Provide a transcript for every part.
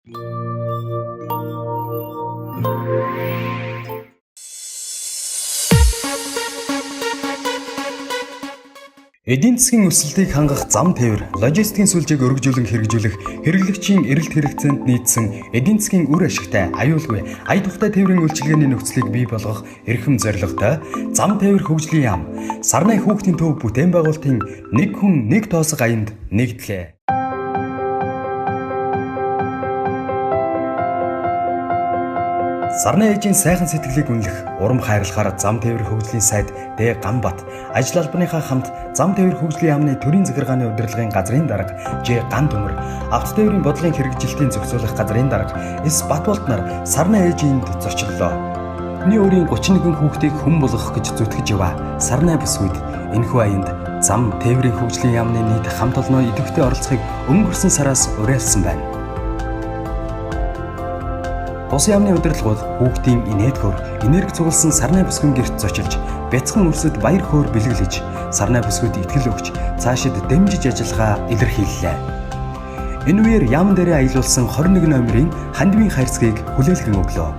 Эдийн засгийн өсөлтийг хангах зам тээвэр, логистикийн сүлжээг өргөжүүлэн хэрэгжүүлэх, хэрэглэгчийн эрэлт хэрэгцээнд нийцсэн эдийн засгийн үр ашигтай, аюулгүй, ая тухтай тээврийн үйлчилгээний нөхцөлийг бий болгох эрхэм зорилготой зам тээвэр хөгжлийн яам, Сарнай хүүхдийн төв бүтээн байгуулалтын нэг хүн нэг тоосго аянд нэгдлээ. Сарнай ээжийн сайхан сэтгэлийг үнэлэх, урам хайрлахаар зам тээвэр хөгжлийн сайд Д. Ганбат, ажил албаныхаа хамт зам тээвэр хөгжлийн яамны төрийн захиргааны удирдлагын газрын дарга Ж. Гантөмөр, авто тээврийн бодлогын хэрэгжилтийн зохицуулах газрын дарга С. Батболд нар Сарнай ээжинд зочлолоо. Хүний өөрийн 31 хүүхдийг хүн болгох гэж зүтгэж яваа Сарнай бүсгүйд энэхүү аянд зам тээврийн хөгжлийн яамны нийт хамт олноо идэвхтэй оролцохыг өнгөрсөн сараас уриалсан байна. Тус яамны удирдлагууд хүүхдийн инээд хөр, энерги цугласан Сарнай бүсгүйн гэрт зочилж, бяцхан өрсөд баяр хөөр бэлэглэж, Сарнай бүсгүйд итгэл өгч, цаашид дэмжиж ажиллагаа илэрхийллээ. Энэ үеэр яамн дээрээ аялуулсан 21 номерын хандивын хайрцгийг хүлээлгэн өглөө.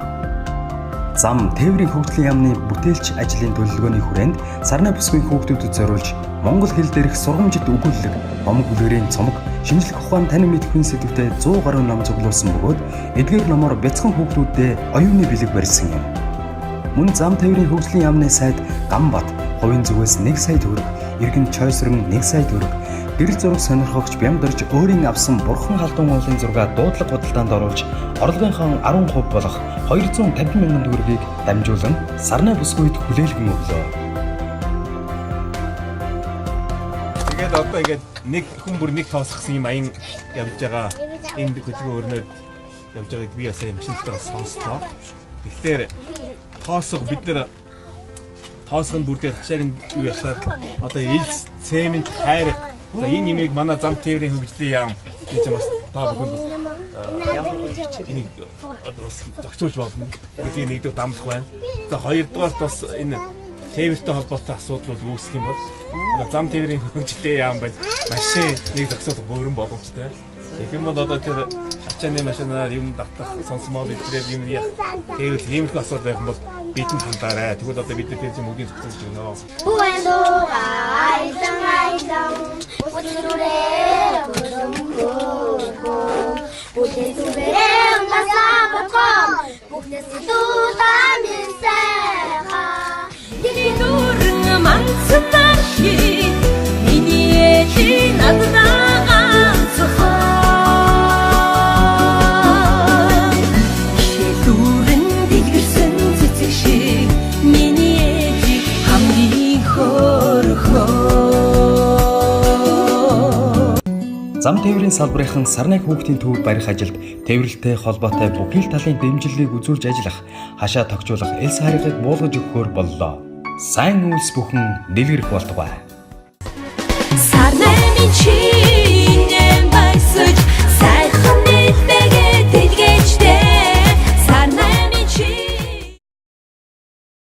Зам тээврийн хөгжлийн яамны бүтээлч ажлын төлөвлөгөөний хүрээнд Сарнай бүсгүйн хүүхдүүдэд зориулж монгол хэл дээрх сургамжит өгүүлэлэг, бомог үлгэрийн цомог, шинжлэх ухаан танин мэдэх хүн сэдвтэй 100 гаруй ном цуглуулсан бөгөөд эдгээр номоор бяцхан хүүхдүүдэд оюуны бэлэг барьсан юм. Мөн зам тээврийн хөгжлийн яамны сайд Ганбат хувийн зүгээс 1 сая төгрөг, иргэн Чойсрон 1 сая төгрөг, гэрэл зураг сонирхогч Бямдарж өөрийн авсан бурхан халдун уулын зургаа дуудлага худалдаанд оруулж орлогынхоо 10% болох 250 мянган төгрөгийг дамжуулан Сарнай бүсгүйд хүлээлгэн өглөө. Тэгээд одоо ингээд нэг хүн бүр нэг тоосгосон юм аян явж байгаа. Энэ хөдөлгөөн өрнөд явж байгааг би бас машин дотор сонслоо. Тэгэхээр тоосго бид нэр тоосго нь бүрдээ хашааг нь юу ясаар одоо элс цемент хайр. За энэ юмыг манай зам тээврийн хөгжлийн яам гэж бас та бүхэн бас энийг одоо бас зохицуулж болно. Гэдгийг нэгдүгээр дамлах байна. За хоёрдугаар бас энэ тээвэртэй холбоотой асуудал бол үүсэх юм бол зам тээврийн хөгжлийн яам байж машин нэг зохицуулах бүрэн боломжтой. Тэгэх юм бол одоо тэр ачааны машинаар юм татах, сонсомоор идрээр юм яах тээвэр иймэрхүү асуудал байх юм бол бидэнд хандаарай. Тэгвэл одоо бид тэр юм үгийг зохицуулж өгнө. Зам тээврийн салбарын Сарнай хүүхдийн төв барих ажилд тээвэрлэлтэй холбоотой бүхий л талын дэмжлэгийг үзүүлж ажиллах, хашаа тогтжуулах элс хайргыг буулгаж өгөхөөр боллоо. Сайн үйлс бүхэн дэлгэрэх болтугай.